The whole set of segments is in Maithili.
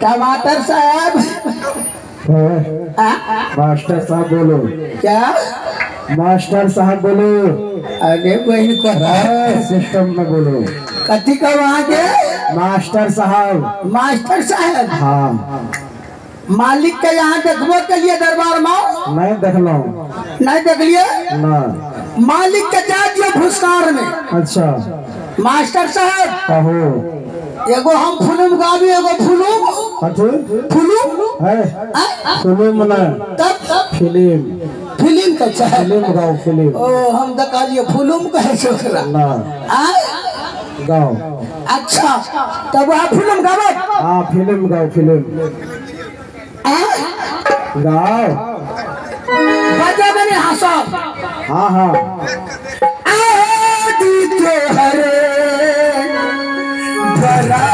टमाटर साहब। मास्टर साहब बोलो। क्या मास्टर साहब बोलो? अरे बहन को सिस्टम में बोलो। कथी का वहाँ के मास्टर साहब? मास्टर साहब हाँ। मालिक के यहाँ देखबो के लिए दरबार में? नहीं देखलो। नहीं देख लिए ना। मालिक के जा दियो भुस्कार में। अच्छा मास्टर साहब कहो। एगो हम फुलुम गाबी, एगो फुलुम फुलुम है फुलुम ना तब फिल्म फिल्म का चाहे फिल्म गाओ फिल्म। ओ हम तो कहलिए फुलुम कहे छोकरा ना गाओ। अच्छा तब वह फिल्म गाबो। हां फिल्म गाओ फिल्म गाओ। बजा बने हंसो। हां हां आदि तो हरे बड़ा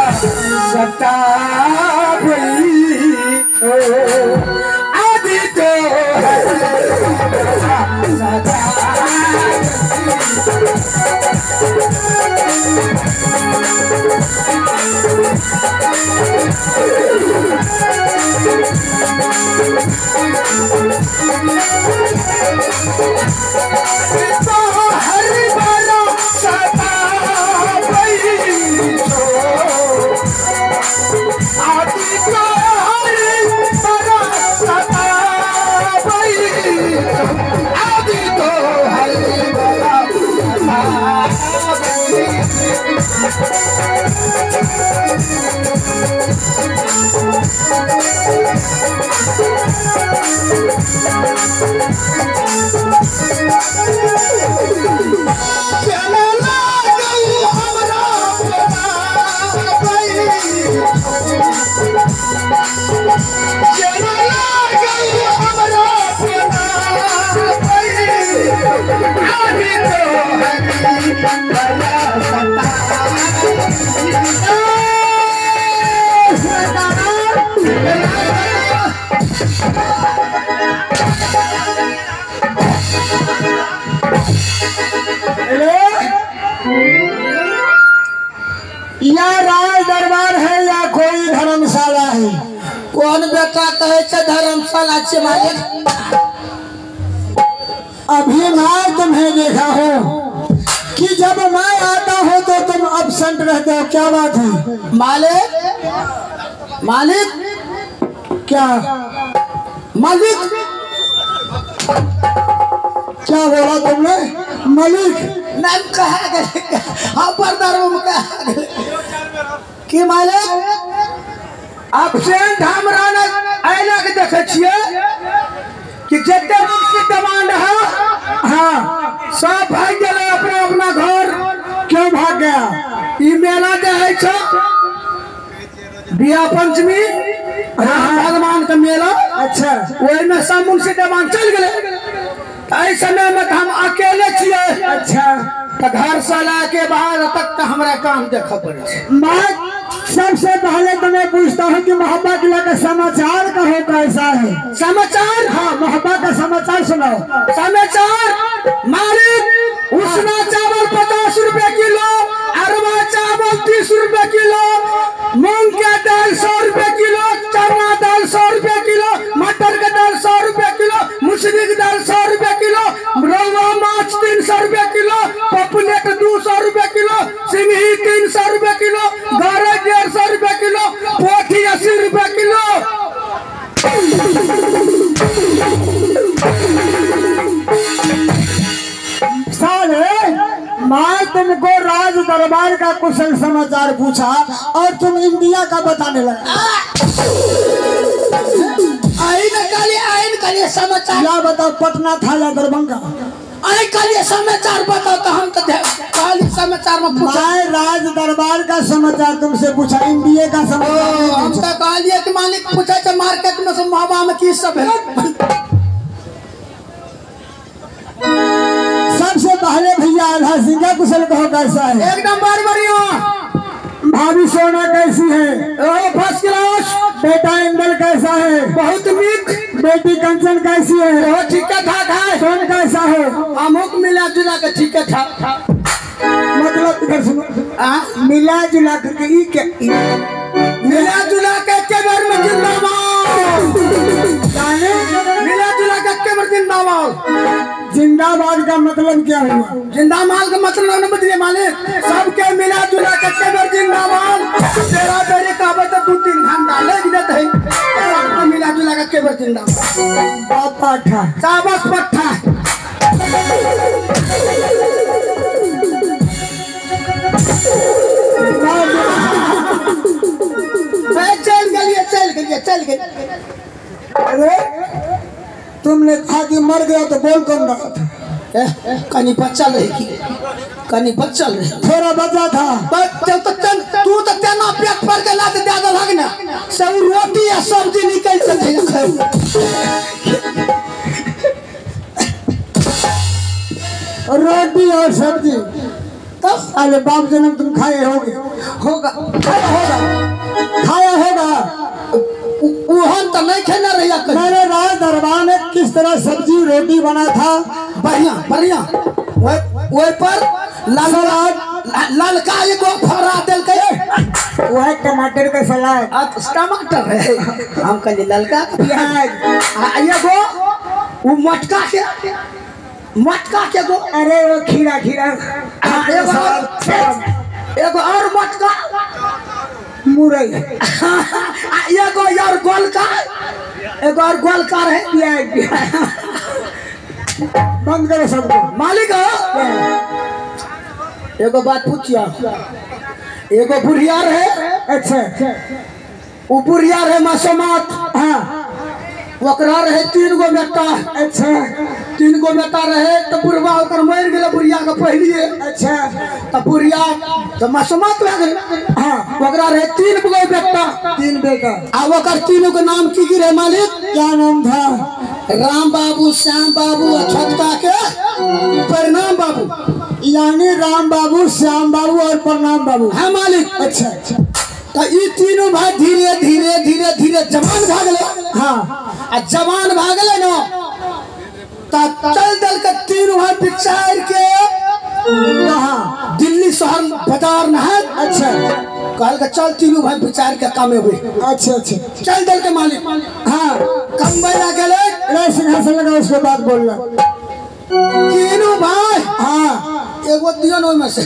सतावई आदि तो हरे या राज दरबार है या कोई धर्मशाला है? कौन बेटा कहे छे धर्मशाला छे मालिक? अभी मैं तुम्हें देखा हूँ कि जब मैं आता हूँ तो तुम अब्सेंट रहते हो, क्या बात है? मालिक मालिक क्या मालिक क्या बोला तुमने? मालिक नाम कहा गए हम पर धर्म कहा गए कि मालिक अब्सेंट हमरा ने ऐला के देखे छिए कि जते मुंशी डिमांड है हाँ सब भाग गेलै अपना अपना घर। क्यों भाग गया? ई मेला जे है छो बिया पंचमी राम भगवान के मेला। अच्छा ओहि में सब मुंशी डिमांड चल गेलै। एहि समय में हम अकेले छिए। अच्छा तो घर से ला के बाहर तक तो हमरा काम देखे पड़े छै। मैं सबसे पहले तुम्हें पूछता हूँ कि मोहब्बत किला का समाचार कहो कैसा है? समाचार? हाँ मोहब्बत का समाचार सुनाओ। समाचार मालिक उसना चावल 50 रुपए किलो, अरवा चावल 30 रुपए किलो, मूंग के दाल 100 रुपए किलो, चना दाल 100 रुपए किलो, मटर के दाल 100 रुपए किलो, मुसरी के दाल 100 रुपए किलो, रौआ माछ 300 रुपए किलो, पपलेट 200 रुपए किलो, सिंघी 300 रुपए किलो, गरई 150 रुपए किलो, पोठी 80 रुपए किलो। साले मैं तुमको राज दरबार का कुशल समाचार पूछा और तुम इंडिया का बताने लगा। आइन काली समाचार या बताओ पटना था या दरभंगा? आई काली समाचार बताओ तो हम तो काली समाचार में पूछा। मैं राज दरबार का समाचार तुमसे पूछा, इंडिया का समाचार। हम तो कहलिए कि मालिक पूछा छे मार्केट में से मोहबा में की सब है। सबसे पहले भैया आधा सिंह का कुशल कहो कैसा है? एकदम बढ़िया। भाभी सोना कैसी है? ओ फर्स्ट क्लास। बेटा इंदल कैसा है? बहुत नीक। बेटी कंचन कैसी है? ओ ठीक ठाक है। सोन कैसा है? अमुक मिला जुला के ठीक ठाक। मतलब इधर सुनो, मिला जुला करके ई के मिला जुला के के बार में जिंदाबाद। मिला जुला के के बार जिंदाबाद। जिंदाबाद का मतलब क्या हुआ? जिंदाबाद का मतलब न बदले मालिक, सबके मिला जुला के के बार जिंदाबाद। तेरा बेरे काबे तो 2-3 घंटा लग जात है, सबके मिला जुला के के बार जिंदाबाद। बाप पाठा शाबाश पट्ठा। चल गए चल गए चल गए। अरे तुमने कहा कि मर गया तो बोल कौन रहा था? कहीं बच्चा रही की, कहीं बच्चा रही, थोड़ा बचा था। तो तू तो तेना पेट पर के लात दे देलक ना, सब रोटी या सब्जी निकल चले। रोटी और सब्जी तब अरे बाप जन्म तुम खाए होगे, होगा खाया होगा, खाया होगा। वहाँ तो नहीं खेना रही। मेरे राज दरबार में किस तरह सब्जी रोटी बना था? बढ़िया बढ़िया। वही पर ललका एगो फरा दिल के, वह टमाटर का सलाद, टमाटर है हम कहे ललका प्याज, एगो वो मटका के, मटका के गो, अरे वो खीरा खीरा, एगो और मटका मुरई, एगो और गोलका, एगो और गोलका रहे प्याज। बंद करो सबको। मालिक एगो बात पूछिया, एगो बुढ़िया रहे। अच्छा वो बुढ़िया रहे मासूमात। हाँ ओकरा रहे 3 गो बेटा। अच्छा 3 गो बेटा रहे तो बुढ़वा ओकर मर गेलै बुढ़िया के पहलिए। अच्छा तो बुढ़िया तो मासूमात भए गेलै। हाँ ओकरा रहे 3 गो बेटा। 3 बेटा। आ ओकर तीनों के नाम की की रहे मालिक? क्या नाम था? राम बाबू, श्याम बाबू और छोटका के प्रणाम बाबू। यानी राम बाबू, श्याम बाबू और प्रणाम बाबू। हाँ मालिक। अच्छा अच्छा तो ये तीनों भाई धीरे धीरे धीरे धीरे जवान भए गेलै। हाँ आ जवान भए गेलै न त चल दल के तीनों भाई विचार के कहाँ? दिल्ली शहर बाजार नहा। अच्छा कहल के चल तीनों भाई विचार के कामेबे। अच्छा अच्छा चल दल के मालिक। हाँ कमबै ला गेलै। अरे सिंहासन लगा उसके बाद बोलना। तीनों भाई। हाँ एगो दियो न ओहिमे से।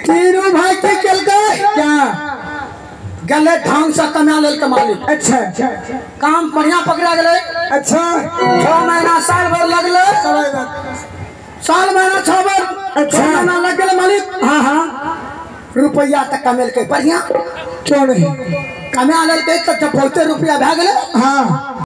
तीनों भाई की केलकै? क्या गले ढंग से कमा लेल मालिक। अच्छा काम बढ़िया पकड़ा गेलै। अच्छा 6 महीना साल भर लगलै। साल महीना 6 भर। अच्छा 6 महीना लग गेलै मालिक। हाँ हाँ रुपया तक कमेलकै बढ़िया। क्यों नहीं कमा लेलकै? तब जब बहुते रुपया भए गेलै। हाँ